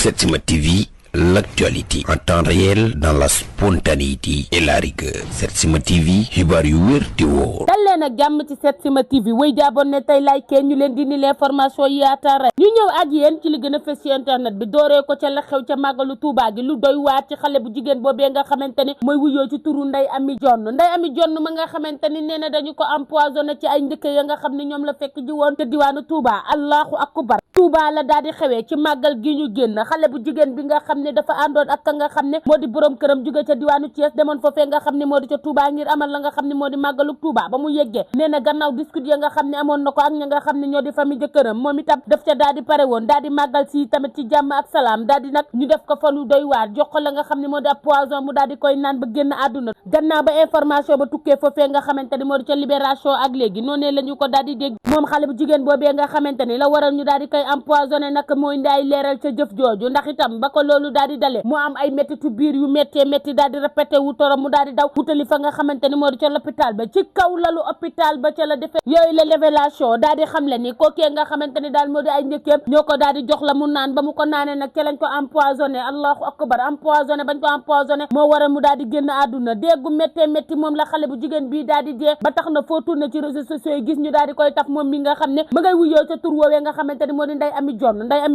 Setsima TV, l'actualité en temps réel dans la spontanéité et la rigueur. Setsima TV, xibaar yu wér te wóor. dal leen ak jàmm ci Setsima TV way jaaboon ne tey like ñu leen di ni l'information yi yaataar ñu ñëw ak yéen ci li gën a fës ci internet bi dooree ko ca la xew ca màggalu Tuubaa gi lu doy waar ci xale bu jigéen boobee nga xamante ne mooy wuyoo ci turu Ndeye Amy Dione ma nga xamante ni nee na dañu ko empoisonné ci ay njëkk ya nga xam ne ñoom la fekk ji woon te diwaanu Tuubaa allahu akbar Tuubaa la daal di xewee ci màggal gi ñu génn xale bu jigéen bi nga xam ne dafa àndoon ak ka nga xam ne moo di borom këram jóge ca diwaanu Thiès demoon foofee nga xam ne moo di ca Tuubaa ngir amal la nga xam ne moo di màggalu Tuubaa ba mu yeggee nee na gannaaw discute ya nga xam ne amoon na ko ak ña nga xam ne ñoo di famille jëkkëram moom itam daf ca daal di pare woon daal di màggal si tamit ci jàmm ak salaam daal di nag ñu def ko fa lu doy waar jox ko la nga xam ne moo di ab poison mu daal di koy naan ba génn àdduna gannaaw ba information ba tukkee foofee nga xamante ni moo di ca libération ak léegi noonee la ñu ko daal di dégg moom xale bu jigéen boobee nga xamante ni la waral ñu daal di koy empoisonné nag mooy ndaay leeral ca jëf jooju ndax itam ba ko loolu daal di dalee mu am ay méttitu biir yu méttee métti daal di répété wu torom mu daal di daw wutali fa nga xamante ni moo di ca l'hôpital ba ci kaw lalu hôpital ba ca la defee yooyu la révélation daal di xam le ni kookee nga xamante ni daal moo di ay njëkkeem ñoo ko daal di jox la mu naan ba mu ko naanee nag ca lañ ko empoisonné allahu akbar empoisonné bañ ko empoisonné moo waral mu daal di génn àdduna déggu méttee métti moom la xale bu jigéen bii daal di dee ba tax na foo tourné ci réseaux sociaux yi gis ñu daal di koy taf moom mi nga xam ne ma ngay wuyoo ca tur woowee nga xamante ni moo di Ndeye Amy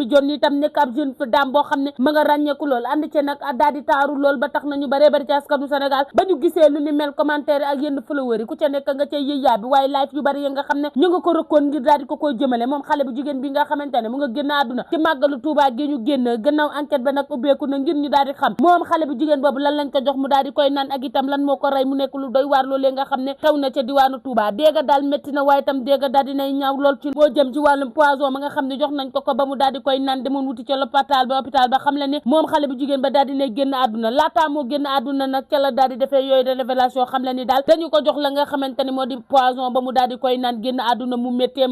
Dione itam nekk ab jeune dame boo xam ne ma nga ràññeeku lool ànd ci nag daal di taaru lool ba tax na ñu baree bari ci askanu Sénégal ba ñu gisee lu ni mel commentaire ak yenn followers yi ku ca nekk nga cay yëyaa bi waaye live yu bari yi nga xam ne ñu nga ko rëkkoon ngir daal di ko koy jëmale moom xale bu jigéen bi nga xamante ne mu nga génn àdduna ci màggalu Tuubaa gi ñu génn gannaaw enquête ba nag ubbeeku na ngir ñu daal di xam moom xale bu jigéen boobu lan lañ ko jox mu daal di koy naan ak itam lan moo ko rey mu nekk lu doy waar loolee nga xam ne xew na ca diwaanu Tuubaa déega daal métti na waaye itam déega daal dinay ñaaw lool ci boo jëm ci wàllum poison ma nga xam ne jox nañ ko ba mu daal di koy naan demoon wuti ca l'hôpital ba xam le ne moom xale bu jigéen ba daal dinay génn àdduna laataa moo génn àdduna nag ca la daal di defee yooyu de révélation xam le ni daal dañu ko jox la nga xamante ni moo di poison ba mu daal di koy naan génn àdduna mu métti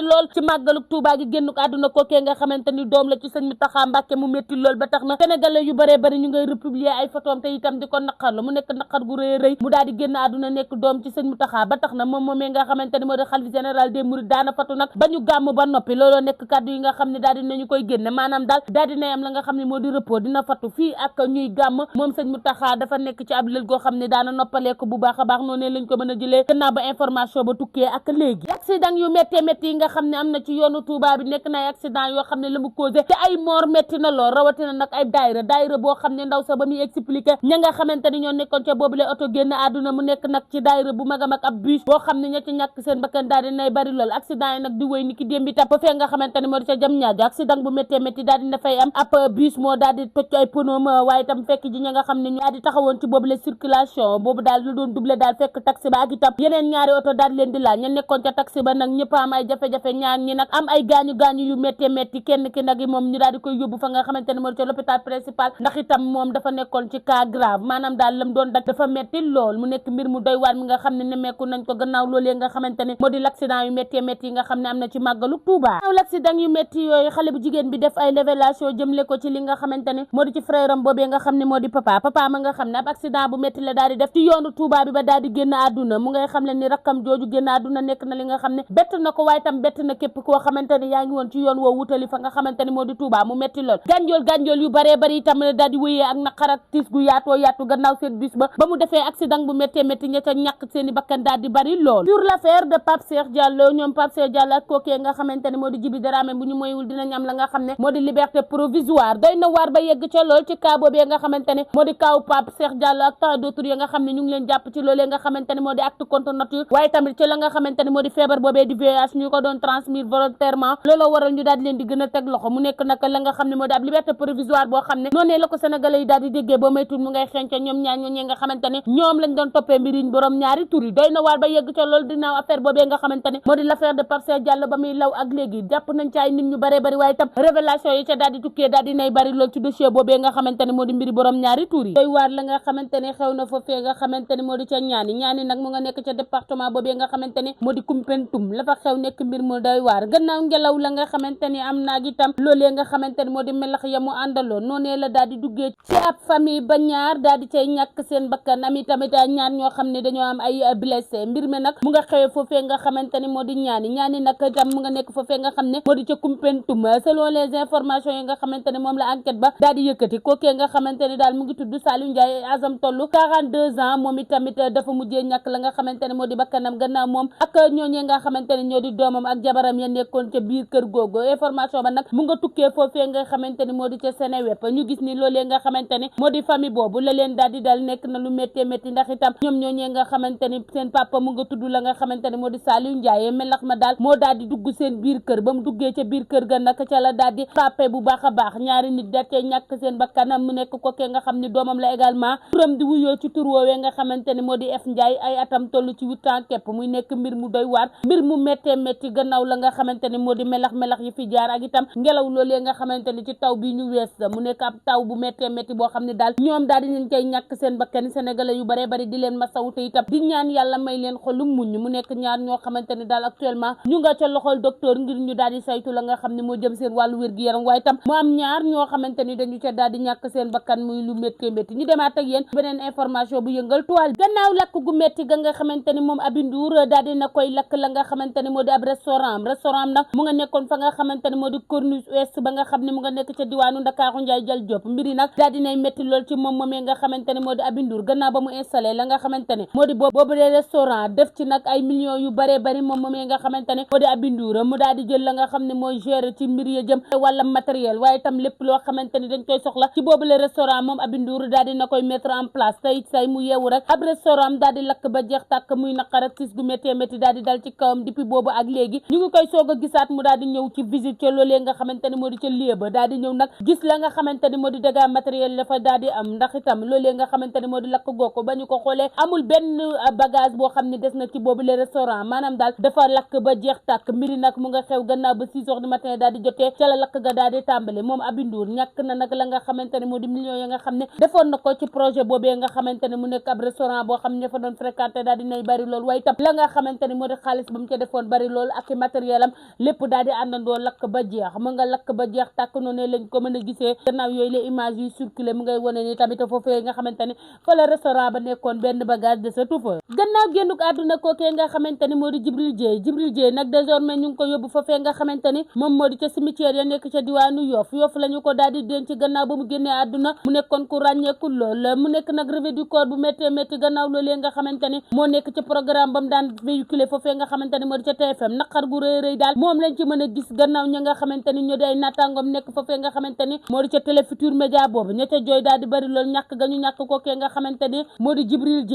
lool ci màggalu Tuubaa gi génn ko àdduna kookee nga xamante ni doom la ci sëñ Mountakha Mbacké mu métti lool ba tax na sénégalais yu bëree bëri ñu ngay republier ay photom te itam di ko naqar la mu nekk naqar gu rëy rëy mu daal di génn àdduna nekk doom ci sëñ Mountakha ba tax na moom moomee nga xamante ni moo di xalifa général des mourides daana fatu nag ba ñu gàmm ba noppi looloo nekk kàddu yi nga xam ne daal dinañu koy génne maanaam daal dinay am la nga xam ne moo di repos dina fatu fii ak ñuy gàmm moom sëñ Mountakha dafa nekk ci ab lël goo xam ne daana noppaleeku bu baax a baax noonu lañ ko mën a jëlee gannaaw ba information ba tukkee ak léegi accident yu méttee métti yi nga xam ne am na ci yoonu Touba bi nekk na ay accident yoo xam ne la mu causé te ay mort métti na lool rawatina nag ay daayira boo xam ne ndaw sa ba muy expliqué ña nga xamante ni ñoo nekkoon ca boobule oto génn àdduna mu nekk nag ci daayira bu mag a mag ab bus boo xam ne ña ci ñàkk seen bakkan daal dinay bari lool accident yi nag di wéy ni ki démb itam ba fee nga xamante ni moo di ca jam ñaajo accident bu méttee métti daal dina fay am ab bus moo daal di toj ay pneu waaye itam fekk ji ña nga xam ne ñu daal di taxawoon ci boobule circulation boobu daal lu doon doublé daal fekk taxi ba ak itam yeneen ñaari oto daal leen di laaj ña nekkoon ca taxi ba nag ñëpp am ay jafe-jafe ñaar ñi nag am ay gaañu yu méttee métti kenn ki nag moom ñu daal di koy yóbbu fa nga xamante ne moo di ca l'hôpital principal ndax itam moom dafa nekkoon ci cas grave maanaam daal lam doon dak dafa métti lool mu nekk mbir mu doy waar mi nga xam ne nemmeeku nañ ko gannaaw loolee nga xamante ne moo di l'accident yu méttee métti yi nga xam ne am na ci màggalu Tuubaa l'accident yu métti yooyu xale bu jigéen bi def ay révélation jëmle ko ci li nga xamante ne moo di ci frère am boobee nga xam ne moo di papa ma nga xam ne ab accident bu métti la daal di def ci yoonu Tuubaa bi ba daal di génn àdduna mu ngay xam le ni rakkam jooju génn àdduna nekk na li nga xam ne bett na ko waaye tam bett na képp koo xamante ne yaa ngi woon ci yoon woo wutali fa nga xamante ne moo di Tuubaa mu métti lool gànjool yu baree bari itam daal di wéyee ak naqar ak tiis gu yaatu gannaaw seen bis ba mu defee accident bu méttee métti ña ca ñàkk seen i bakkan daal di bari lool sur l'affaire de Pape Cheikh Diallo ñoom Pape Cheikh Diallo ak kookee nga xamante ne moo di Djiby Dramé bu ñu moywul dinañ am la nga xam ne moo di liberté provisoire doy na waar ba yegg ca lool ci cas boobee nga xamante ne moo di kaaw Pape Cheikh Diallo ak tant d'autres yi nga xam ne ñu ngi leen jàpp ci loolee nga xamante ne moo di acte contre nature waaye tamit ci la nga xamante ne moo di feebar boobee di VIH ñu ko doon transmettre volontairement looloo waral ñu daal di leen di gën a teg loxo mu nekk nag la nga xam ne moo di ab liberté provisoire boo xam ne noonee la ko sénégalais yi daal di déggee ba maytul mu ngay xenca ñoom ñaar ñooñee nga xamante ne ñoom lañ doon toppee mbiriñ borom ñaari tur yi doy na waar ba yegg ca loolu dinaaw affaire boobee nga xamante ne moo di l'affaire de Pape Cheikh Diallo ba muy law ak léegi jàpp nañ ci ay nit ñu bare bari waaye tam révélation yi ca daal di tukkee daal di nay bari lool ci dossier boobee nga xamante ne moo di mbiri borom ñaari tuur yi doy waar la nga xamante ne xew na foofee nga xamante ne moo di ca ñaani nag mu nga nekk ca département boobee nga xamante ne moo di Koumpentoum la fa xew nekk mbir mu doy waar gannaaw ngelaw la nga xamante ni am naag itam loolee nga xamante ne moo di melax ya mu àndaloon noonee la daal di duggee ci ab famille ba ñaar daal di cay ñàkk seen bakkan am itamit ñaar ñoo xam ne dañoo am ay blessé mbir mi nag mu nga xewee foofee nga xamante ni moo di ñaani nag itam mu nga nekk foofee nga xam ne moo di ca Koumpentoum selon les informations yi nga xamante ne moom la enquête ba daal di yëkkati kookee nga xamante ne daal mu ngi tudd Saliou Ndiaye asam tollu 42 ans moom itamit dafa mujjee ñàkk la nga xamante ne moo di bakkanam gannaaw moom ak ñooñee nga xamante ne ñoo di doomam ak jabaram ya nekkoon ca biir kër googu information ba nag mu nga tukkee foofee nga xamante ne moo di ca Seneweb ñu gis ni loolee nga xamante ne moo di famille boobu la leen daal di dal nekk na lu métti métti ndax itam ñoom ñooñee nga xamante ni seen papa mu nga tudd la nga xamante ne moo di Saliou Ndiaye melax ma daal moo daal di dugg seen biir kër ba mu duggee ca biir kër ga nag ca la daal di frappé bu baax a baax ñaari nit da cee ñàkk seen bakkanam mu nekk kookee nga xam ni doomam la également turam di wuyoo ci tur woowee nga xamante ne moo di F Ndiaye ay atam toll ci 8 ans képp muy nekk mbir mu doy waar mbir mu méttee métti gannaaw la nga xamante ne moo di melax yi fi jaar ak itam ngelaw loolee nga xamante ni ci taw bi ñu wees mu nekk ab taw bu méttee métti boo xam ne daal ñoom daal di leen cay ñàkk seen bakkan sénégalais yu bare bari di leen masawu te itam di ñaan yàlla may leen xolu muñ mu nekk ñaar ñoo xamante ni daal actuellement ñu nga ca loxol docteur ngir ñu daal di saytu la nga xam ne moo jëm seen wàllu wér-gu-yaram waaye itam mu am ñaar ñoo xamante ni dañu ca daal di ñàkk seen bakkan muy lu méttee métti ñu demaat ak yéen beneen information bu yëngal toile gannaaw lakk gu métti ga nga xamante ni moom Aby Ndour daal di na koy lakk la nga xamante ni moo di ab restaurant nag mu nga nekkoon fa nga xamante ni moo di Corniche Ouest ba nga xam ne mu nga nekk ca diwaanu Ndakaaru Njaay jël Diop mbiri nag daal dinay métti lool ci moom moomee nga xamante ne moo di Aby Ndour gannaaw ba mu installé la nga xamante ne moo di boobu le restaurant def ci nag ay millions yu bare bari moom moomee nga xamante ne moo di Aby Ndour mu daal di jël la nga xam ne mooy gérer ci mbir ya jëm wàllam matériel waaye itam lépp loo xamante ni dañ koy soxla ci boobu le restaurant moom Aby Ndour daal di na koy mettre en place tey say mu yeewu rek ab restaurant daal di lakk ba jeex tàkk muy naqar ak tis gu méttee métti daal di dal ci kawam depuis boobu ak léegi ñu ngi koy soog a gisaat mu daal di ñëw ci visite ca loolee nga xamante ni moo di ca lieu ba daal di ñëw nag gis la nga xamante ni moo di dégâts matériel dafa daal di am ndax itam loolee nga xamante ni moo di lakk gooko ba ñu ko xoolee amul benn bagage boo xam ne des na ci boobu le restaurant maanaam daal dafa lakk ba jeex tàkk mbiri nag mu nga xew gannaaw ba 6 heures du matin daal di jotee ca la lakk ga daal di tàmbale moom Aby Ndour ñàkk na nag la nga xamante ne moo di millions ya nga xam ne defoon na ko ci projet boobee nga xamante ne mu nekk ab restaurant boo xam ne fa doon fréquenté daal di nay bari lool waaye itam la nga xamante ni moo di xaalis ba mu ca defoon bari lool ak matériel am lépp daal di àndandoo lakk ba jeex mu nga lakk ba jeex tàkk noonu lañ ko mën a gisee gannaaw yooyu les images yuy circulé mu ngay wane ni tamit foofee nga xamante ni fa la restaurant ba nekkoon benn bagage de sa tufa gannaaw génnuk àdduna kookee nga xamante ni moo di Djibril Dieye nag désormais ñu ngi ko yóbbu foofee nga xamante ni moom moo di ca cimetière ya nekk ca diwaanu Yoff la ñu ko daal di denc gannaaw ba mu génnee àdduna mu nekkoon ku ràññeeku lool mu nekk nag revue du corps bu méttee métti gannaaw loolee nga xamante ni moo nekk ci programme ba mu daan véhiculé foofee nga xamante ni moo di ca TFM naqar gu rëy daal moom lañ ci mën a gis gannaaw ña nga xamante ni ñoo di ay nattangom nekk foofee nga xamante ni moo di ca Télé Futurs Médias boobu ña ca jooy daal di bari lool ñàkk ga ñu ñàkk kookee nga xamante ni moo di Djibril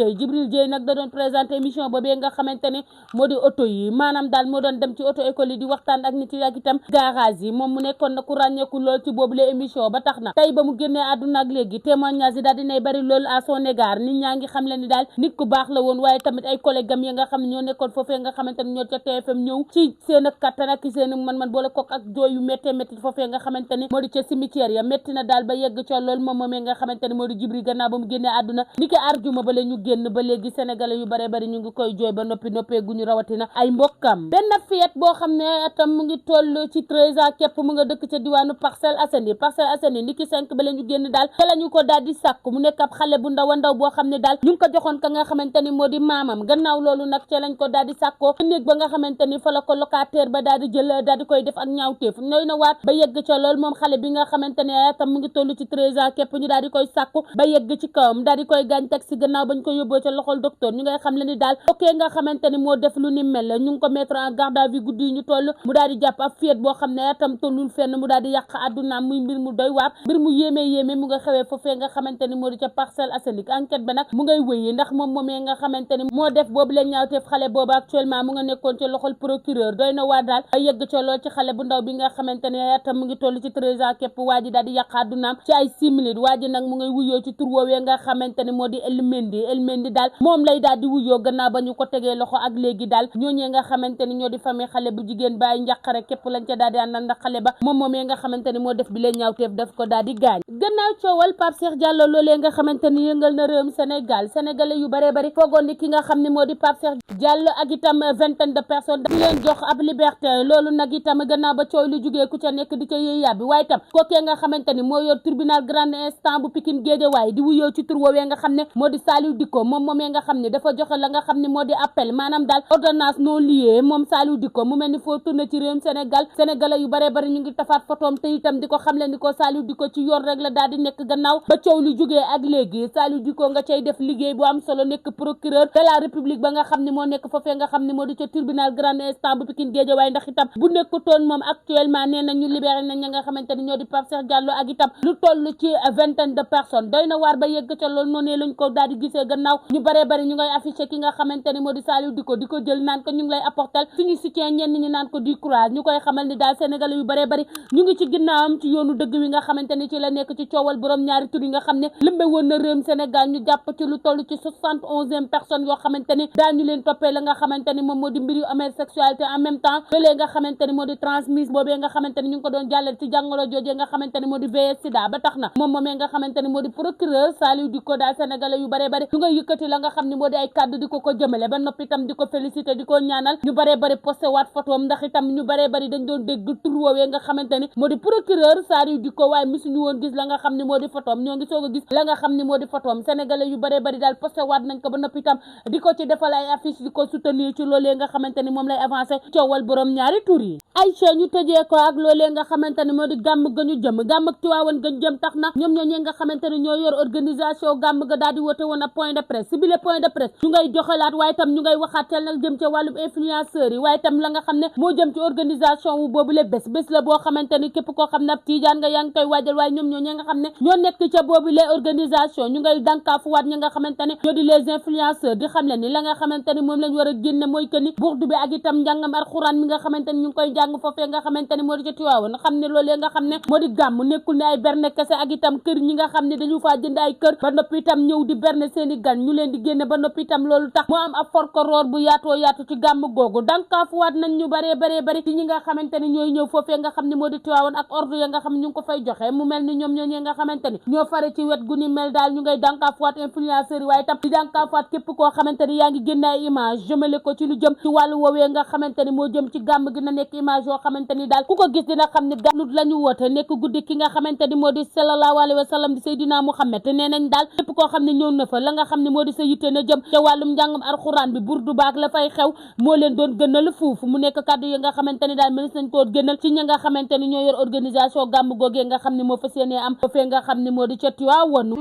Dieye nag da doon présenté émission boobee nga xamante ni moo di auto yi maanaam daal moo doon dem ci auto école yi di waxtaan ak nit yi ak itam garage yi moom mu nekkoon na ku ràññeeku lool ci boobu la émission ba tax na tey ba mu génnee àdduna ak léegi témoignage yi daal dinay bari lool à son égard nit ñaa ngi xam leen ni daal nit ku baax la woon waaye tamit ay collègue am yi nga xam ne ñoo nekkoon foofee nga xamante ni ñoo ca TFM ñëw ci seen ak kattan ak seen man boole kook ak jooy yu méttee métti foofee nga xamante ni moo di ca cimetière ya métti na daal ba yegg ca lool moom moomee nga xamante ni moo di Djibril gannaaw ba mu génnee àdduna ni ki arjuma ba la ñu génn ba léegi sénégalais yu bare bari ñu ngi koy jooy ba noppee guñu rawatina ay mbokkam benn fête boo xam ne atam mu ngi toll ci 13 ans képp mu nga dëkk ca diwaanu Parcelles Assainies ni ki 5 ba la ñu génn daal te la ñu ko daal di sàkk mu nekk ab xale bu ndaw a ndaw boo xam ne daal ñu ngi ko joxoon ka nga xamante ni moo di maamam gannaaw loolu nag ca lañ ko daal di sàkkoo néeg ba nga xamante ni fa la ko locataire ba daal di jël daal di koy def ak ñaawteef ñooy na waat ba yegg ca lool moom xale bi nga xamante ne atam mu ngi toll ci 13 ans képp ñu daal di koy sàkku ba yegg ci kawam daal di koy gaañ teg si gannaaw bañ ko yóbboo ca loxol docteur ñu ngay xam le ni daal ok nga xamante ni moo def lu ni mel ñu ngi ko mettre en garde à vue guddi yi ñu toll mu daal di jàpp ab fiet boo xam ne atam tollul fenn mu daal di yàq àddunaam muy mbir mu doy waar mbir mu yéeme mu nga xewee foofee nga xamante ni moo di ca Parcelles Assainies enquête ba nag mu ngay wëy yi ndax moom moomee nga xamante ni moo def boobu la ñaawteef xale boobu actuellement mu nga nekkoon ci loxol procureur doy na waar daal yëgg ca lool ci xale bu ndaw bi nga xamante ne atam mu ngi toll ci 13 ans képp waa ji daal di yàq àddunaam ci ay 6 minutes waa ji nag mu ngay wuyoo ci tur woowee nga xamante ni moo di El Mendy daal moom lay daal di wuyoo gannaaw ba ñu ko tegee loxo ak léegi daal ñooñee nga xamante ni ñoo di famille xale bu jigéen ba ay njàqare képp lañ ca daal di àndal ndax xale ba moom moomee nga xamante ni moo def bi leen ñaawteef daf ko daal di gaañ gannaaw coowal Pape Cheikh Diallo loolee nga xamante ni yëngal na réewum Sénégal sénégalais yu bare bari foogoon ni ki nga xam ne moo di Pape Cheikh Diallo ak itam vingtaine de personnes di leen jox ab liberté loolu nag itam gannaaw ba coow lu jugee ku ca nekk di ca yëy yàbbi waaye itam kookee nga xamante ni moo yor tribunal grande instance bu Pikine Guédiawaye di wuyoo ci tur woowee nga xam ne moo di Saliou Dicko moom moomee nga xam ne dafa joxe la nga xam ne moo di appel maanaam daal ordonnance non liée moom Saliou Dicko mu mel ni foo tourné ci réewum Sénégal sénégalais yu bare bari ñu ngi tafaat photoom te itam di ko xam leen di ko Saliou Dicko ci yoon rek la daal di nekk gannaaw ba coow lu jugee ak léegi Saliou Dicko nga cay def liggéey bu am solo nekk procureur de la république ba nga xam ne moo nekk foofee nga xam ne moo di ca tribunal grande instance bu Pikine Guédiawaye ndax itam bu nekkutoon moom actuellement nee na ñu libéré nañ ña nga xamante ni ñoo di Pape Cheikh Diallo ak itam lu toll ci vingtaine de personnes doy na waar ba yegg ca loolu noonu lañ ko daal di gisee gannaaw ñu bare bari ñu ngay affiché ki nga xamante ni moo di Saliou Dicko di ko jël naan ko ñu ngi lay apporter suñu soutien ñenn ñi naan ko du courage ñu koy xamal ni daal sénégalais yu bare bari ñu ngi ci ginnaawam ci yoonu dëgg wi nga xamante ni ci la nekk ci coowal borom ñaari tur yi nga xam ne lëmbe woon na réewum Sénégal ñu jàpp ci lu toll ci 71e personne yoo xamante ni daañu leen toppee la nga xamante ni moom moo di mbir yu homosexualité en même temps loolee nga xamante ni moo di transmise boobee nga xamante ni ñu ngi ko doon jàllale ci jàngoro joojee nga xamante ni moo di VIH sida ba tax na moom moomee nga xamante ni moo di procureur Saliou Dicko daal sénégalais yu bare bari ñu nga yëkkati la nga xam ni moo di ay kàddu di ko jëmale ba noppi itam di ko félicité di ko ñaanal ñu bare bari posté waat photoom ndax itam ñu bare bari dañ doon dégg tur woowee nga xamante ni moo di procureur Saliou Dicko waaye musuñu woon gis la nga xam ni moo di photoom ñoo ngi soog a gis la nga xam ni moo di photoom sénégalais yu bare bari daal posté waat nañ ko ba noppi itam di ko ci defal ay affiche di ko soutenir ci loolee nga xamante ni moom lay avancé coowal borom ñaari tur yi Aïcha ñu tëjee ko ak loolee nga xamante ni moo di gàmm ga ñu jëm gàmm ak Tiwaawan ga ñu jëm tax na ñoom ñoo nga xamante ni ñoo yor organisation gàmm ga daal di wote woon ab point de presse si bile point de presse ñu ngay joxelaat waaye itam ñu ngay waxaatel nag jëm ca wàllum influenceurs yi waaye itam la nga xam ne moo jëm ci organisation wu boobule bés la boo xamante ni képp koo xam ne ab tiijaan nga yaa ngi koy waajal waaye ñoom ñoo nga xam ne ñoo nekk ca boobule organisation ñu ngay dànkaafuwaat ñi nga xamante ne ñoo di les influenceurs di xam le ni la nga xamante ni moom lañ war a génne mooy que ni burdu bi ak itam njàngam alxuraan mi nga xamante ni ñu ngi koy jàng foofee nga xamante ni moo di ca Tiwaawan xam ne loolee nga xam ne moo di gàmm nekkul ne ay berne kese ak itam kër ñi nga xam ne dañu faa jënd ay kër ba noppi itam ñëw di berne seeni gan ñu leen di génne ba noppi itam loolu tax moo am ab forkoroor bu yaatoo yaatu ci gàmm googu dankaafuwaat nañ ñu baree bari ci ñi nga xamante ni ñooy ñëw foofee nga xam ne moo di Tiwaawan ak ordre ya nga xam ne ñu ngi ko fay joxe mu mel ni ñoom ñoo nga xamante ni ñoo fare ci wet gu ni mel daal ñu ngay dankaafuwaat influenceurs yi waaye itam di dankaafuwaat képp koo xamante ni yaa ngi génne ay image jëmale ko ci lu jëm ci wàllu woowee nga xamante ni moo jëm ci gàmm gi na nekk image yoo xamante ni daal ku ko gis dina xam ne gàmmu la ñu woote nekk guddi ki nga xamante ni moo di sallallahu alayhi wa sallam di Seydina Muhammad te nee nañ daal képp koo xam ne ñëw na fa la nga xam ne moo di sa yitte na jëm ca wàllum njàngam alxuraan bi burdu baak la fay xew moo leen doon gënal fuufu mu nekk kàddu yi nga xamante ni daal mënees nañ koo gënal ci ñi nga xamante ni ñoo yor organisation gàmm googee nga xam ne moo fas yéenee am foofee nga xam ne moo di ca Tiwaawan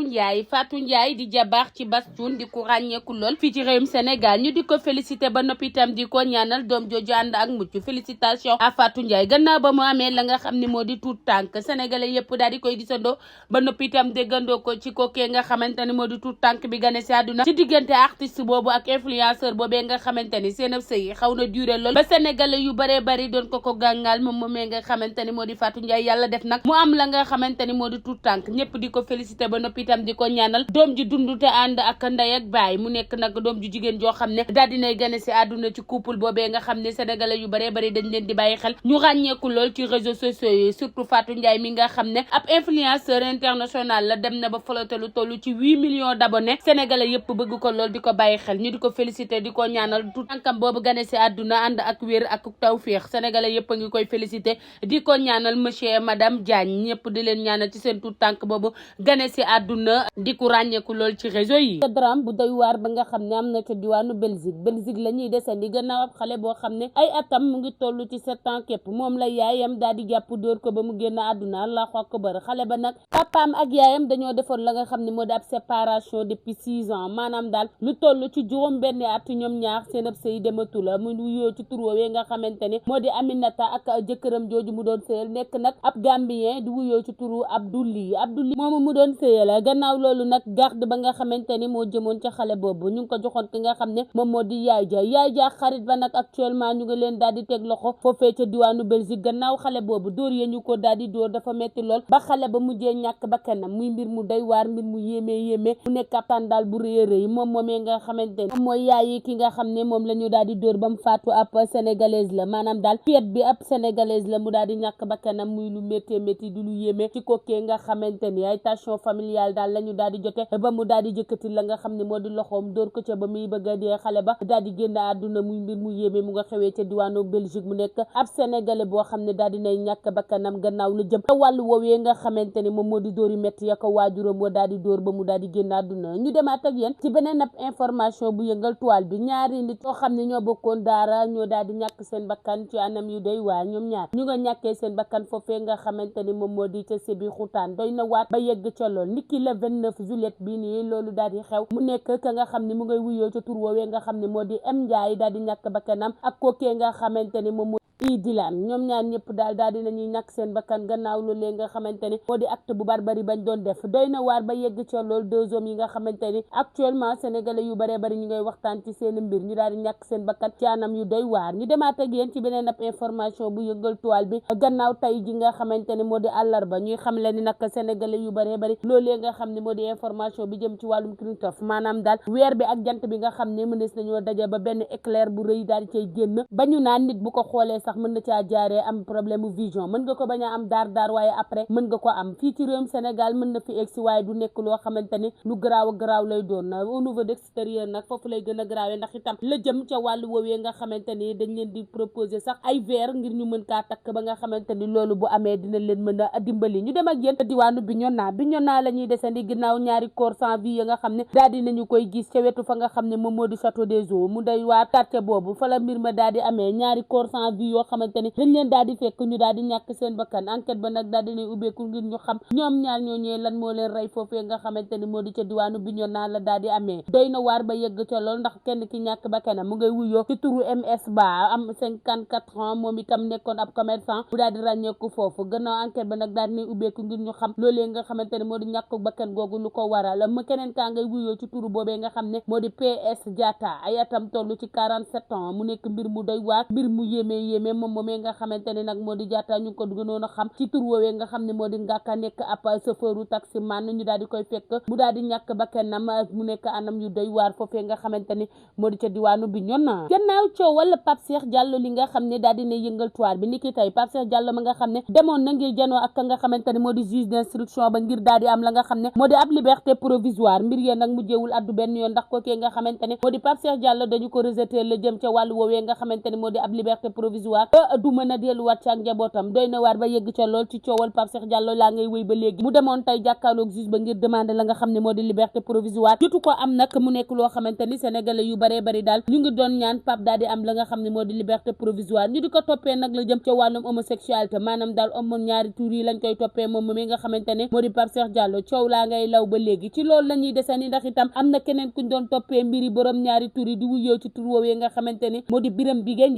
Fatou Ndiaye di jabaax ci Bastoun di ko ràññeeku lool fii ci réewum Sénégal ñu di ko félicité ba noppi itam di ko ñaanal doom jooju ànd ak mucc félicitation à Fatou Ndiaye gannaaw ba mu amee la nga xam ne moo di tuut tànk sénégalais yëpp daal di koy gisandoo ba noppi itam déggandoo ko ci kookee nga xamante ni moo di tuut tànk bi gane si àdduna ci diggante artiste boobu ak influenceur boobee nga xamante ni seen sëy xaw na duré lool ba sénégalais yu baree bari doon ko gàngaal moom moomee nga xamante ni moo di Fatou Ndiaye yàlla def nag mu am la nga xamante ni moo di tuut tànk ñëpp di ko félicité ba noppi itam di ko ñaanal doom ji dund te ànd ak ndey ak baay mu nekk nag doom ju jigéen joo xam ne daal dinay gane si àdduna ci couple boobee nga xam ne sénégalais yu baree bari dañ leen di bàyyi xel ñu ràññeeku lool ci réseaux sociaux yi surtout Fatou Ndiaye mi nga xam ne ab influenceur international la dem na ba folotelu lu toll ci 8 millions d'abonnés sénégalais yëpp bëgg ko lool di ko bàyyi xel ñu di ko félicité di ko ñaanal tout tànkam boobu gane si àdduna ànd ak wér ak tawféex sénégalais yëpp a ngi koy félicité di ko ñaanal monsieur et madame Diagne ñëpp di leen ñaanal ci seen tout tànk boobu gane si àdduna di ko ràññeeku lool ci réseau yi drame bu doy waar ba nga xam ne am na ca diwaanu Belgique la ñuy desandi gannaaw ab xale boo xam ne ay atam mu ngi toll ci 7 ans képp moom la yaayam daal di jàpp dóor ko ba mu génn àdduna Allahu akbar xale ba nag papaam ak yaayam dañoo defoon la nga xam ne moo di ab séparation depuis 6 ans maanaam daal lu toll ci juróom benn at ñoom ñaar seen ab sëy dematu la mu wuyoo ci tur woowee nga xamante ne moo di Aminata ak jëkkëram jooju mu doon sëyal nekk nag ab Gambien di wuyoo ci turu Abdouli moomu mu doon sëyal gannaaw loolu nag garde ba nga xamante ni moo jëmoon ca xale boobu ñu ngi ko joxoon ki nga xam ne moom moo di yaay ja xarit ba nag actuellement ñu ngi leen daal di teg loxo foofee ca diwaanu Belgique gannaaw xale boobu dóor ya ñu ko daal di dóor dafa metti lool ba xale ba mujjee ñàkk bakkanam muy mbir mu doy waar mbir mu yéeme mu nekk ab tàndaal bu rëy a rëy moom moomee nga xamante ne moom mooy yaayi ki nga xam ne moom la ñu daal di dóor ba mu faatu ab sénégalaise la maanaam daal piet bi ab sénégalaise la mu daal di ñàkk bakkanam muy lu métti di lu yéeme ci kookee nga xamante ni ay tension familiale daal la ñu daal di jote ba mu daal di jëkkati la nga xam ne moo di loxoom dóor ko ca ba muy bëgg a dee xale ba daal di génn àdduna muy mbir mu yéeme mu nga xewee ca diwaanu Belgique mu nekk ab sénégalais boo xam ne daal di nay ñàkk bakkanam gannaaw la jëm te wàllu woowee nga xamante ni moom moo di dóori métti ya ko waajuram wa daal di dóor ba mu daal di génn àdduna ñu demaat ak yéen ci beneen ab information bu yëngal toile bi ñaari nit yoo xam ne ñoo bokkoon daara ñoo daal di ñàkk seen bakkan ci anam yu doy waar ñoom ñaar ñu nga ñàkkee seen bakkan foofee nga xamante ni moom moo di ca Sébi Xutaan doy na waat ba yegg ca lool niki le 29 juillet bii nii loolu daal di xew mu nekk ka nga xam ne mu ngay wuyoo ca tur woowee nga xam ne moo di M Ndiaye daal di ñàkk bakkanam ak kookee nga xamante ni moom Dilan ñoom ñaar ñëpp daal dinañuy ñàkk seen bakkan gannaaw loolee nga xamante ni moo di acte bu barbari bañ doon def doy na waar ba yegg ca lool deux hommes yi nga xamante ni actuellement sénégalais yu baree bari ñu ngay waxtaan ci seen mbir ñu daal di ñàkk seen bakkan ci anam yu doy waar ñu demaat ak yéen ci beneen ab information bu yëngal toile bi gannaaw tay ji nga xamante ni moo di àllarba ñuy xam le ni nag sénégalais yu baree bari loolee nga xam ne moo di information bi jëm ci wàllum Christophe maanaam daal weer bi ak jant bi nga xam ne mënees nañoo daje ba benn éclair bu rëy daal di cay génn ba ñu naan nit bu ko xoolee sax mën na caa jaaree am problème mu vision mën nga ko bañ a am daar waaye après mën nga ko am fii ci réewum Sénégal mën na fi egsi waaye du nekk loo xamante ni lu garaaw lay doon au niveau d'extérieur nag foofu lay gën a garaawee ndax itam la jëm ca wàllu woowee nga xamante ni dañ leen di proposer sax ay verre ngir ñu mën kaa takk ba nga xamante ni loolu bu amee dina leen mën a dimbali ñu dem ak yéen diwaanu Bignona la ñuy desandi ginnaaw ñaari corps sans vie ya nga xam ne daal di nañu koy gis ca wetu fa nga xam ne moom moo di château des eaux mu day waa quartier boobu fa la mbir ma daal di amee ñaari corps sans vie yoo xamante ni dañ leen daal di fekk ñu daal di ñàkk seen bakkan enquête ba nag daal di lay ubbeeku ngir ñu xam ñoom ñaar ñooñee lan moo leen rey foofee nga xamante ni moo di ca diwaanu Bignona la daal di amee doy na waar ba yegg ca lool ndax kenn ki ñàkk bakkanam mu ngay wuyoo ci turu MS Ba am 54 ans moom itam nekkoon ab commerçant bu daal di ràññeeku foofu gannaaw enquête ba nag daal di lay ubbeeku ngir ñu xam loolee nga xamante ni moo di ñàkk bakkan googu lu ko waral ma keneen kaa ngay wuyoo ci turu boobee nga xam ne moo di PS Diatta ay atam toll ci 47 ans mu nekk mbir mu doy waar mbir mu yéeme moom moomee nga xamante ne nag moo di Diatta ñu ko gënoon a xam ci tur woowee nga xam ne moo di Ngaka nekk ab chauffeuru taximan ñu daal di koy fekk mu daal di ñàkk bakkanam mu nekk anam yu doy waar foofee nga xamante ni moo di ca diwaanu Bignona gannaaw coowal Pape Cheikh Diallo li nga xam ne daal dina yëngal toile bi niki tey Pape Cheikh Diallo ma nga xam ne demoon na ngir janoo ak nga xamante ni moo di juge d'instruction ba ngir daal di am la nga xam ne moo di ab liberté provisoire mbir yee nag mujjeewul addu benn yoon ndax kookee nga xamante ne moo di Pape Cheikh Diallo dañu ko rejeté la jëm ca wàllu woowee nga xamante ni moo di ab liberté provisoire du mën a delluwaat ci ak njabootam doy na waar ba yegg ca lool ci coowal Pape Cheikh Diallo laa ngay wéy ba léegi mu demoon tey jàkkaarloog juge ba ngir demander la nga xam ne moo di liberté provisoire jotu ko am nag mu nekk loo xamante ni sénégalais yu baree bari daal ñu ngi doon ñaan Pape daal di am la nga xam ne moo di liberté provisoire ñu di ko toppee nag la jëm ca wàllum homosexualité maanaam daal homme ñaari tur yi lañ koy toppee moom mi nga xamante ne moo di Pape Cheikh Diallo coow laa ngay law ba léegi ci loolu la ñuy desani ndax itam am na keneen kuñ doon toppee mbiri borom ñaari tur yi di wuyoo ci tur woowee nga xamante ni moo di Biram Bigué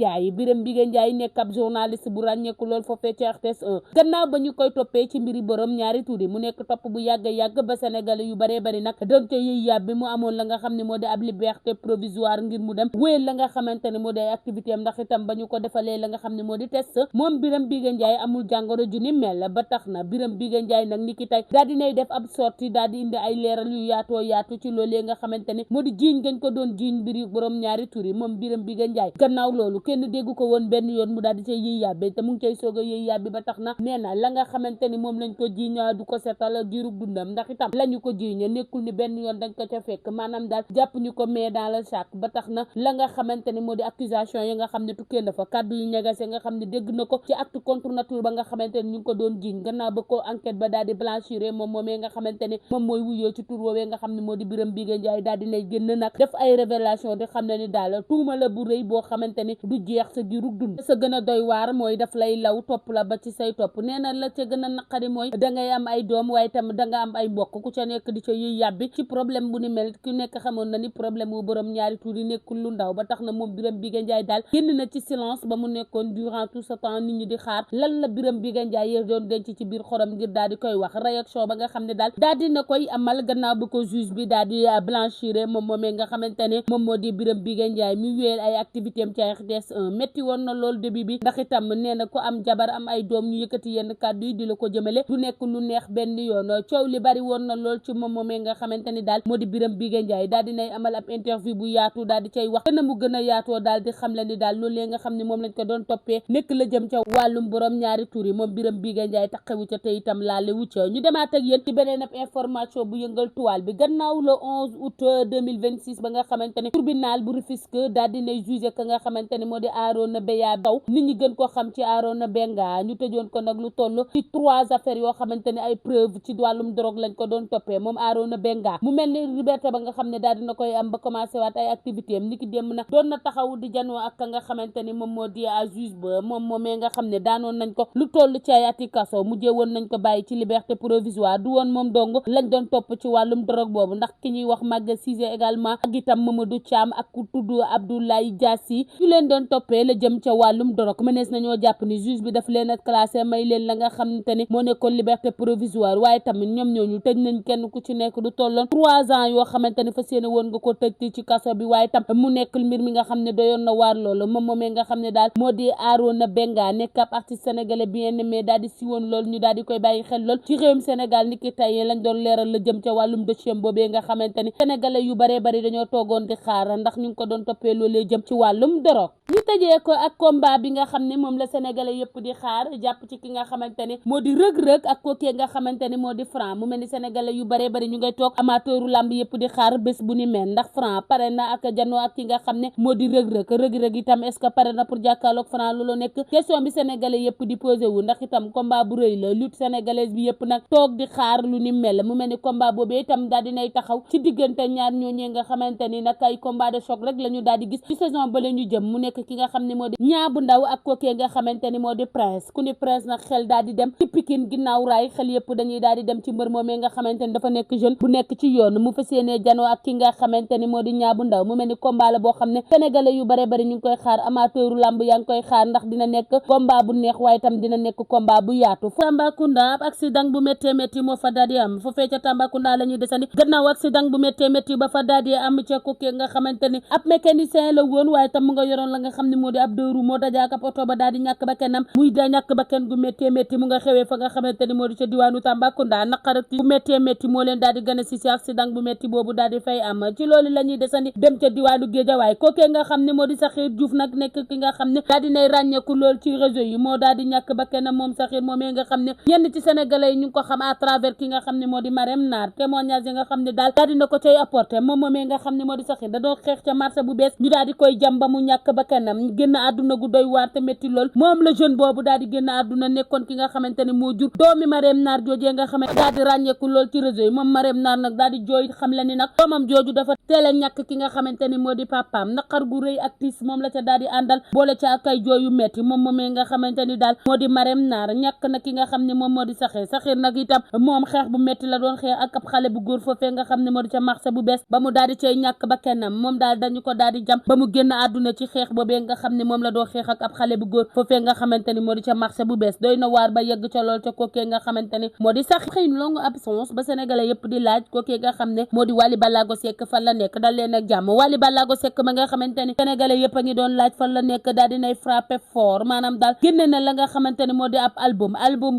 Ndiaye nekk ab journaliste bu ràññeeku lool foofee ci RTS 1 gannaaw ba ñu koy toppee ci mbiri borom ñaari tur yi mu nekk topp bu yàgg ba sénégalais yu baree bari nag doon ca yëy yàbbi mu amoon la nga xam ne moo di ab liberté provisoire ngir mu dem wéyal la nga xamante ne moo di ay activité am ndax itam ba ñu ko defalee la nga xam ne moo di test moom Biram Bigué Ndiaye amul jàngoro ju ni mel ba tax na Biram Bigué Ndiaye nag ni ki tey daal dinay def ab sortie daal di indi ay leeral yu yaatu ci loolee nga xamante ne moo di jiiñ gañ ko doon jiiñ mbiri borom ñaari tur yi moom Biram Bigué Ndiaye gannaaw loolu kenn déggu ko woon benn yoon mu daal di cay yëy yàbbe te mu ngi cay soog a yëy yàbbi ba tax na nee na la nga xamante ni moom lañ ko jiiñ du ko setal giirug dundam ndax itam lañu ko jiiñ nekkul ni benn yoon dañ ko ca fekk maanaam daal jàpp ñu ko mais dans le sac ba tax na la nga xamante ni moo di accusation yi nga xam ne tukkee na fa kàddu yu ñagase nga xam ne dégg na ko ci acte contre nature ba nga xamante ni ñu ngi ko doon jiiñ gannaaw ba ko enquête ba daal di blanchir moom moomee nga xamante ni moom mooy wuyoo ci tur woowee nga xam ne moo di Biram Bigué Ndiaye daal dinay génn nag def ay révélation di xam ne ni daal tuuma la bu rëy boo xamante ni du jeex sa giirug dund sa gën a doy waar mooy daf lay law topp la ba ci say topp nee na la ca gën a naqari mooy dangay am ay doom waaye tam danga am ay mbokk ku ca nekk di ca yiy yàbbi ci problème bu ni mel ku nekk xamoon na ni problème wu borom ñaari tur yi nekkul lu ndaw ba tax na moom Birame Bigué Ndiaye daal génn na ci silence ba mu nekkoon durant tout ce temps nit ñi di xaar lan la Birame Bigué Ndiaye doon denc ci biir xorom ngir daal di koy wax réaction ba nga xam ne daal daal dina koy amal gannaaw ba ko juge bi daal di blanchir moom moomee nga xamante ne moom moo di Birame Bigué Ndiaye mi wéel ay activité am ci RTS 1 métti woon na loolu début bi ndax itam nee na ko am jabar am ay doom ñu yëkkati yenn kàddu yi di la ko jëmale du nekk lu neex benn yoon coow li bari woon na lool ci moom moomee nga xamante ni daal moo di Birame Bigué Ndiaye daal dinay amal ab interview bu yaatu daal di cay wax gën a mu gën a yaatoo daal di xam le ni daal loolu nga xam ne moom lañ ko doon toppee nekk la jëm ca wàllum borom ñaari tur yi moom Birame Bigué Ndiaye taxewu ca te itam laale wu ca ñu demaat ak yéen ci beneen ab information bu yëngal tuwaal bi gannaaw le 11 août 2026 ba nga xamante ne tribunal bu Rufisque daal dinay jugé ka nga xamante ne moo di Arona Beya Daw nit ñi gën ko xam ci Arona Benga ñu tëjoon ko nag lu toll ci 3 affaires yoo xamante ne ay preuve ci wàllum drogue lañ ko doon toppee moom Arona Benga mu mel ni liberté ba nga xam ne daal dina koy am ba commencé waat ay activité am niki démb nag doon na taxaw di janoo ak ka nga xamante ni moom moo di juge ba moom moomee nga xam ne daanoon nañ ko lu toll ci ay ati kaso mujjee woon nañ ko bàyyi ci liberté provisoire du woon moom dong lañ doon topp ci wàllum drogue boobu ndax ki ñuy wax Maguette Cissé également ak itam Mamadou Thiam ak ku tudd Abdoulaye Diassi ñu leen doon toppee la jëm ca wàllum drogue mënees nañoo jàpp ni juge bi daf leen a classé may leen la nga xamante ni moo nekkoon liberté provisoire waaye tamit ñoom ñooñu tëj nañ kenn ku ci nekk du tolloon 3 ans yoo xamante ni fas yéene woon nga ko tëj ci kaso bi waaye tam mu nekk mbir mi nga xam ne doyoon na waar loolu moom moomee nga xam ne daal moo di Arona Benga nekk ab artiste sénégalais bien aimé daal di siwoon lool ñu daal di koy bàyyi xel lool ci réewum Sénégal ni ki tey lañ doon leeral la jëm ca wàllum dossier boobee nga xamante ni sénégalais yu baree bari dañoo toogoon di xaar ndax ñu ngi ko doon toppee loolee jëm ci wàllum drogue ñu tëjee ko ak combat bi nga xam ne moom la sénégalais yëpp di xaar jàpp ci ki nga xamante ni moo di rëg-rëg ak kookee nga xamante ni moo di Franc mu mel ni sénégalais yu baree bari ñu ngay toog amateuru lamb yëpp di xaar bés bu ni mel ndax Franc pare na ak janoo ak ki nga xam ne moo di rëg-rëg itam est-ce que pare na pour jàkkaarloog Franc loolu nekk question bi sénégalais yëpp di posé wu ndax itam combat bu rëy la lutte sénégalaise bi yëpp nag toog di xaar lu ni mel mu mel ni combat boobee itam daal dinay taxaw ci diggante ñaar ñooñee nga xamante ni nag ay combat de choc rek la ñu daal di gis ci saison ba la ñu jëm mu nekk ki nga xam ne moo di Niang bu Ndaw ak kookee nga xamante ni moo di Prince ku ni Prince nag xel daal di dem ci Pikine ginnaaw raay xel yëpp dañuy daal di dem ci mbër moomee nga xamante ni dafa nekk jeune bu nekk ci yoon mu fas yéenee janoo ak ki nga xamante ni moo di Niang bu Ndaw mu mel ni combat la boo xam ne sénégalais yu bare bari ñu ngi koy xaar amateuru lamb yaa ngi koy xaar ndax dina nekk combat bu neex waaye tam dina nekk combat bu yaatu. Tambacounda ab accident bu méttee métti moo fa daal di am foofee ca Tambacounda la ñuy desandi gannaaw accident bu méttee métti ba fa daal di am ca kookee nga xamante ni ab mécanicien la woon waaye tam mu nga yoroon la nga xam ne moo di ab dëru moo dajaak ab oto ba daal di ñàkk bakkanam muy da ñàkk bakkan gu méttee métti mu nga xewee fa nga xamante ni moo di ca diwaanu Tambacounda naqar bu méttee métti moo leen daal di gën a si accident bu métti boobu daal di fay am ci loolu la ñuy desandi dem ca diwaanu Géejawaay kookee nga xam ne moo di Sakhir Diouf nag nekk ki nga xam ne daal di nay ràññeeku lool ci réseau yi moo daal di ñàkk bakkanam moom Sakhir moomee nga xam ne ñenn ci sénégalais yi ñu ngi ko xam à travers ki nga xam ne moo di Marème Nar témoignage yi nga xam ne daal dina ko cay apporté moom moomee nga xam ne moo di Sakhir da doon xeex ca marché bu bees ñu daal di koy jam ba mu ñàkk bakkanam génn àdduna gu doy waar te métti lool moom la jeune boobu daal di génn àdduna nekkoon ki nga xamante ne moo jur doomi Marème Nar joojee nga xamante daal di ràññeeku lool ci réseau yi moom Marème Nar nag daal di jooy xam le ni nag doomam jooju dafa teel a ñàkk ki nga xamante ni moo di papaam naqar gu rëy ak tiis moom la ca daal di àndal boole ca ak ay jooyu metti moom moomee nga xamante ni daal moo di Marème Nar ñàkk na ki nga xam ne moom moo di Sakhir nag itam moom xeex bu metti la doon xeex ak ab xale bu góor foofee nga xam ne moo di ca marché bu bees ba mu daal di cay ñàkk ba kennam moom daal dañu ko daal di jam ba mu génn àdduna ci xeex boobee nga xam ne moom la doon xeex ak ab xale bu góor foofee nga xamante ni moo di ca marché bu bees doy na waar ba yegg ca lool ca kookee nga xamante ni moo di Sakhir xëy longue absence ba sénégalais yëpp di laaj kookee nga xam ne moo di Wally Ballago Seck fan la nekk dal leen ak jàmm Wally Ballago Seck ma nga xamante ni sénégalais yëpp a ngi doon laaj fan la nekk daal dinay frappé fort maanaam daal génne na la nga xamante ni moo di ab album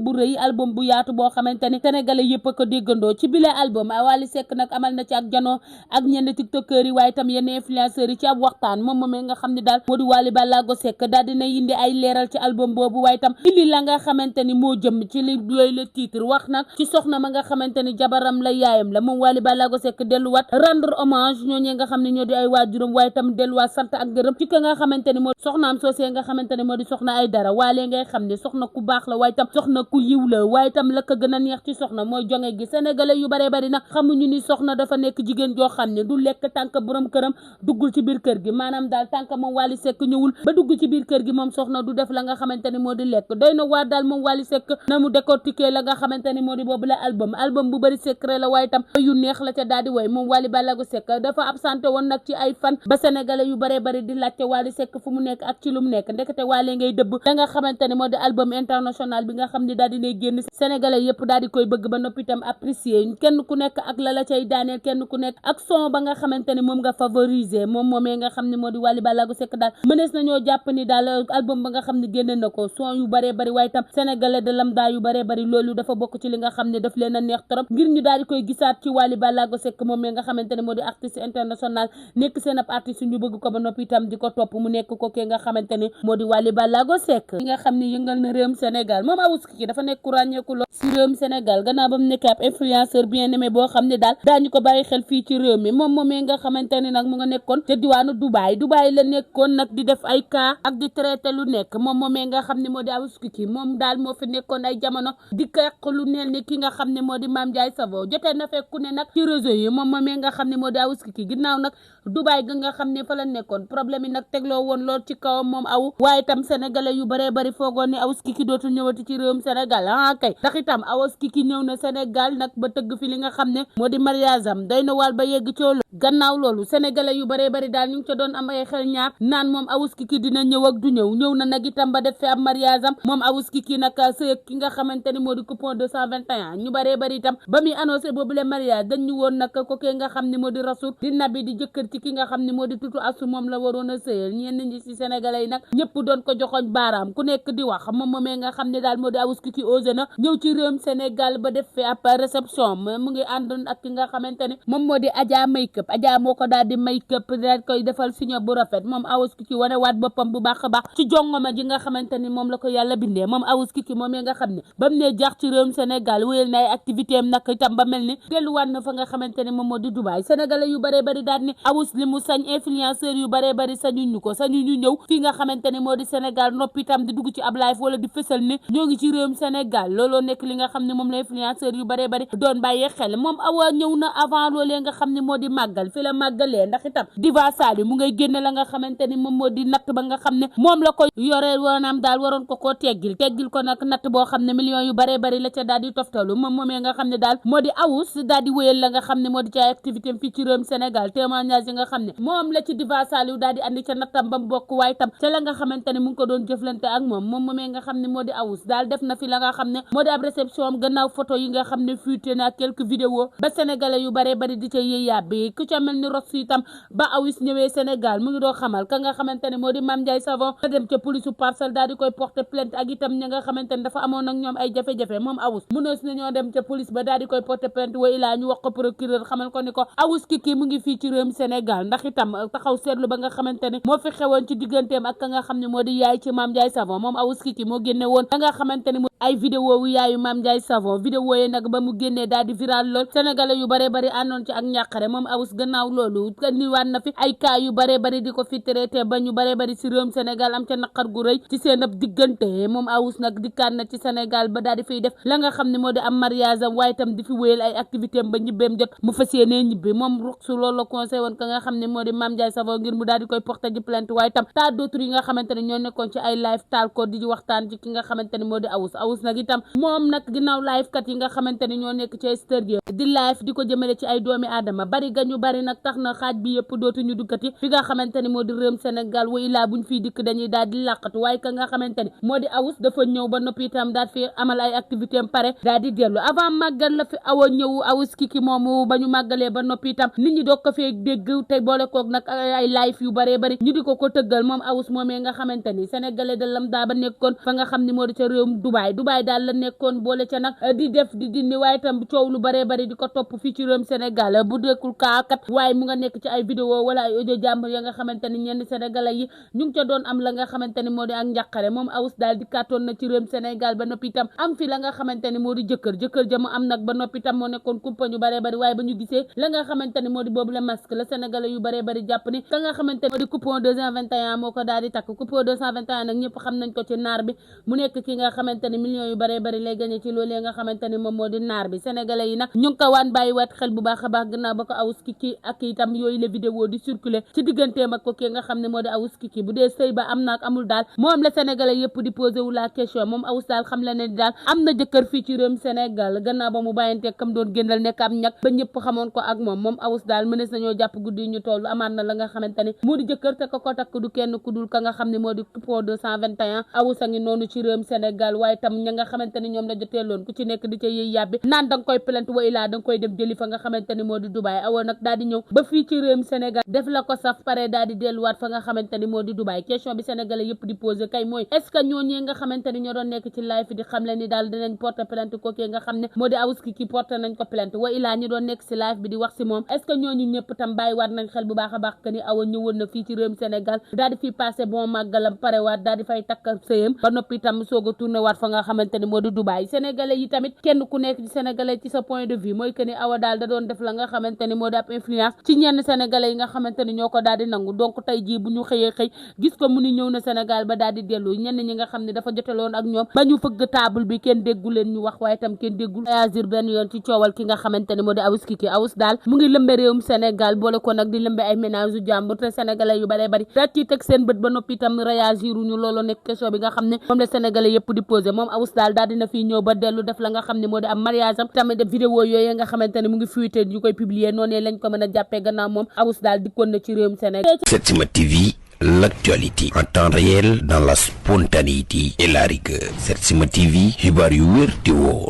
bu rëy album bu yaatu boo xamante ni sénégalais yëpp a ko déggandoo ci bile album Wally Seck nag amal na ci ak janoo ak ñenn tiktokers yi waaye tam yenn influenceurs yi ci ab waxtaan moom moomee nga xam ne daal moo di Wally Ballago Seck daal dina indi ay leeral ci album boobu waaye tam indi la nga xamante ni moo jëm ci li yooyu le titre wax nag ci soxna ma nga xamante ni jabaram la yaayam la moom Wally Ballago Seck delluwaat rendre hommage ñooñee nga xam ne ñoo di ay waajuram waaye tam delluwaat sant ak gërëm ci ka nga xamante ni moo soxnaam soosee nga xamante ni moo di soxna ay dara waalee ngay xam ne soxna ku baax la waaye tam soxna ku yiw la waaye tam la ko gën a neex ci soxna mooy jonge gi sénégalais yu bare bari nag xamuñu ni soxna dafa nekk jigéen joo xam ne du lekk tànk borom këram duggul ci biir kër gi maanaam daal tànk moom Wally Seck ñëwul ba dugg ci biir kër gi moom soxna du def la nga xamante ni moo di lekk doy na waar daal moom Wally Seck na mu décortiquer la nga xamante ni moo di boobu la album bu bëri secret la waaye tam yu neex la ca daal di woy moom Wally Ballago Seck dafa absenté woon nag ci ay fan ba sénégalais yu bare bari di laajte Wally Seck fu mu nekk ak ci lu mu nekk ndekete Wally ngay dëbb da nga xamante ni moo di album international bi nga xam ni daal di nay génn sénégalais yëpp daal di koy bëgg ba noppi tam apprécier kenn ku nekk ak la cay daaneel kenn ku nekk ak son ba nga xamante ni moom nga favoriser moom moomee nga xam ni moo di Wally Ballago Seck daal mënees nañoo jàpp ni daal album ba nga xam ni génne na ko son yu bare bari waaye tam sénégalais de lambda yu bare bari loolu dafa bokk ci li nga xam ne daf leen a neex trop ngir ñu daal di koy gisaat ci Wally Ballago Seck moomee nga xamante ni moo di artiste international nekk seen ab artiste ñu bëgg ko ba noppi itam di ko topp mu nekk ko ke nga xamante ni moo di Wally Ballago Seck li nga xam ni yëngal na réewum Sénégal moom Awouski dafa nekk ku ràññeeku lool ci réewum Sénégal gannaaw ba mu nekk ab influenceur bien aimé boo xam ne daal daañu ko bàyyi xel fii ci réew mi moom moomee nga xamante ni nag mu nga nekkoon ca diwaanu Dubaay la nekkoon nag di def ay cas ak di traité lu nekk moom moomee nga xam ne moo di Awouski moom daal moo fi nekkoon ay jamono di kàq lu neel ni ki nga xam ne moo di Mame Ndiaye Savon jotee na fekku ne nag ci réseau yi moom moomee nga xam ne moo di Awouski ginnaaw nag Dubaay ga nga xam ne fa la nekkoon problème yi nag tegloo woon lool ci kawam moom aw waaye itam sénégalais yu bare bari foogoon ni Awouski dootul ñëwati ci réewum Sénégal kay ndax itam Awouski ñëw na Sénégal nag ba tëgg fi li nga xam ne moo di mariage am doy na waal ba yegg coolu gannaaw loolu sénégalais yu bare bari daal ñu ngi ca doon am ay xel ñaar naan moom Awouski dina ñëw ak du ñëw na nag itam ba def fi am mariage am moom Awouski nag sëy ki nga xamante ni moo di coupon 221 ñu bare bari itam ba muy annoncé boobu le mariage dañ ñu woon nag ko ke nga xam ne moo di Rasoul di nabi di jëkkër ci ki nga xam ne moo di Tutu Asu moom la waroon a sëyal ñenn ñi ci sénégalais yi nag ñëpp doon ko joxoñ baaraam ku nekk di wax moom moomee nga xam ne daal moo di Awouski osé na ñëw ci réewum Sénégal ba def fi ab réception mu ngi àndoon ak ki nga xamante ne moom moo di Adja Makeup Adja moo ko daal di Makeup daal koy defal signé bu rafet moom Awouski wane waat boppam bu baax a baax ci jongoma ji nga xamante ni moom la ko yàlla bindee moom Awouski moomee nga xam ne ba mu ne jax ci réewum Sénégal wéyal na ay activité am nag itam ba mel ni delluwaat na fa nga xamante ne moom moo di Dubaay sénégalais yu bare bari daal ni Awouski li mu sañ influenceur yu bare bari sañu ñu ñëw fii nga xamante ne moo di Sénégal noppi itam di dugg ci ab live wala di fësal ni ñoo ngi ci réewum Sénégal looloo nekk li nga xam ne moom la influenceur yu bare bari doon bàyyee xel moom awa ñëw na avant loolee nga xam ne moo di màggal fi la màggalee ndax itam Diva Sali mu ngay génne la nga xamante ni moom moo di natt ba nga xam ne moom la ko yoree woonam daal waroon ko koo teggil ko nag natt boo xam ne millions yu bare bari la ca daal di toftalu moom moomee nga xam ne daal moo di Awous daal di wéyal la nga xam ne moo di ci ay activité fii ci réewum Sénégal témoignage yi nga xam ne moom la ci Diva Sali daal di andi ca nattam ba mu bokk waaye tam ca la nga xamante ne mu ngi ko doon jëflante ak moom moomee nga xam ne moo di Awous daal def na fi la nga xam ne moo di ab réception am gannaaw photo yi nga xam ne fuité na quelques vidéos ba sénégalais yu bare bari di ca yëy yàbbi ku ca mel ni Ross itam ba Awous ñëwee Sénégal mu ngi doo xamal ka nga xamante ne moo di Mame Ndiaye Savon nga dem ca police u Parcelles daal di koy porter plainte ak itam ña nga xamante ne dafa amoon ak ñoom ay jafe-jafe moom Awous mënees na ñoo dem ca police ba daal di koy porter plainte wa ilaa ñu wax ko procureur xamal ko ni ko Awouski mu ngi fii ci réewum Sénégal ndax itam taxaw seetlu ba nga xamante ne moo fi xewoon ci digganteem ak ka nga xam ne moo di yaay ci Mame Ndiaye Savon moom Awouski moo génne woon ka nga xamante ne ay vidéo wu yaayu Mame Ndiaye Savon vidéo yi nag ba mu génnee daal di viral lool sénégalais yu bare bari àndoon ci ak ñàqare moom Awous gannaaw loolu niwaat na fi ay cas yu bare bari di ko fi traité ba ñu bare bari ci réewum Sénégal am ca naqar gu rëy ci seen ab diggante moom Awous nag dikkaat na ci Sénégal ba daal di fiy def la nga xam ne moo di am mariage am waaye itam di fi wéyal ay activité am ba ñibbeem jot mu fas yéenee ñibbi moom ruxsu loolu la conseil woon ka nga xam ne moo di Mame Ndiaye Savon ngir mu daal di koy porter ji plainte waaye itam tas d'autres yi nga xamante ne ñoo nekkoon ci ay live taal ko di waxtaan ci ki nga xamante ne moo di Awous nag itam moom nag ginnaaw live kat yi nga xamante ne ñoo nekk ci extérieur di live di ko jëmale ci ay doomi aadama bari ga ñu bari nag tax na xaaj bi yëpp dootuñu duggati fi nga xamante ne moo di réewum Sénégal wa ilaa buñ fiy dikk dañuy daal di làqatu waaye ka nga xamante ne moo di Awous dafa ñëw ba noppi itam daal fi amal ay activité am pare daal di dellu avant màggal la fi awa ñëw Awouski moomu ba ñu màggalee ba noppi itam nit ñi doog ko fee dégg te boole koog nag ay live yu bare bari ñu di ko tëggal moom Awous moomee nga xamante ni sénégalais de lambda ba nekkoon fa nga xam ne moo di ca réewum Dubaay daal la nekkoon boole ca nag di def di dindi waaye itam coow lu bare bari di ko topp fii ci réewum Sénégal bu dekkul kaakat waaye mu nga nekk ci ay vidéo wala ay audio jàmbur ya nga xamante ni ñenn sénégalais yi ñu ngi ca doon am la nga xamante ni moo di ak njàqare moom Awous daal di kàttoon na ci réewum Sénégal ba noppi itam am fi la nga xamante ni moo di jëkkër ja mu am nag ba noppi itam moo nekkoon kumpa ñu bare bari waaye ba ñu gisee la nga xamante ni moo di boobu la masque la sénégalais yu bare bari jàpp ni ka nga xamante ni moo di coupon 221 moo ko daal di takk coupon 221 nag ñëpp xam nañ ko ci naar bi mu nekk ki nga xamante ni millions yu bare bari lay gagné ci loolee nga xamante ni moom moo di naar bi. sénégalais yi nag ñu ngi ko waan bàyyiwaat xel bu baax a baax gannaaw ba ko Awoush Kiki ak itam yooyu la vidéo di circuler ci digganteem ak ko ki nga xam ne moo di Awoush Kiki bu dee sëy ba am na ak amul daal moom la sénégalais yëpp di posé wu la question. moom Awoush daal xam la ne daal am na jëkkër fii ci réewum Sénégal gannaaw ba mu bàyyante kam doon génnal nekk am ñag ba ñëpp xamoon ko ak moom Awoush daal mënees nañoo jàpp guddi ñu toll amaat na la nga xamante ni moo di jëkkër te ko takk du kenn ku dul ka nga xam ne moo di Pro 221. Awoush a ngi noonu ci réewum Sénégal waaye tam ña nga xamante ni ñoom la joteeloon ku ci nekk di ca yëy yàbbi naan danga koy plainte wa ilaa danga koy dem jëli fa nga xamante ni moo di Dubaï. Awa nag daal di ñëw ba fii ci réewum Sénégal def la ko saf pare daal di delluwaat fa nga xamante ni moo di Dubaï. question bi sénégalais yëpp di posé kay mooy est ce que ñooñee nga xamante ni ñoo doon nekk ci live di xam le ni daal dinañ porter plainte kookee nga xam ne moo di Awoush Kiki porter nañ ko plainte wa ilaa ñi doon nekk ci live bi di wax ci moom est ce que ñooñu ñëpp tam bàyyiwaat nañ xel bu baax a baax que ni Awa ñëwoon na fii ci réewum Sénégal daal di fi passé bon màggalam parewaat daal di fay takkal sëyam ba noppi tam soog a tourné waat fa nga xamante ni moo di Dubaï. sénégalais yi tamit kenn ku nekk ci sénégalais ci sa point de vue mooy que ni Awa daal da doon def la nga xamante ni moo di ab influence ci ñenn sénégalais yi nga xamante ni ñoo ko daal di nangu. donc tey jii bu ñu xëyee xëy gis ko mu ni ñëw na Sénégal ba daal di dellu ñenn ñi nga xam ne dafa joteloon ak ñoom ba ñu fëgg table bi kenn déggu leen ñu wax waaye tam kenn déggul réagir benn yoon ci coowal ki nga xamante ni moo di Awoush Kiki. Awoush daal mu ngi lëmbe réewum Sénégal boole ko nag di lëmbe ay ménage yu jàmbur te sénégalais yu bare bari daal ci teg seen bët ba noppi tam réagir ñu loolu nekk question bi nga xam ne moom la sénégalais yëpp di posé. moom Awoush daal daal dina fii ñëw ba dellu def la nga xam ne moo di am mariage am tamit def vidéo yooyu nga xamante ne mu ngi fuité ñu koy publier noonu lañ ko mën a jàppee gannaaw moom Awoush daal dikkoon na ci réewum Sénégal. Setsima TV, l'actualité en temps réel dans la spontanéité et la rigueur. Setsima TV, xibaar yu wér te wóor.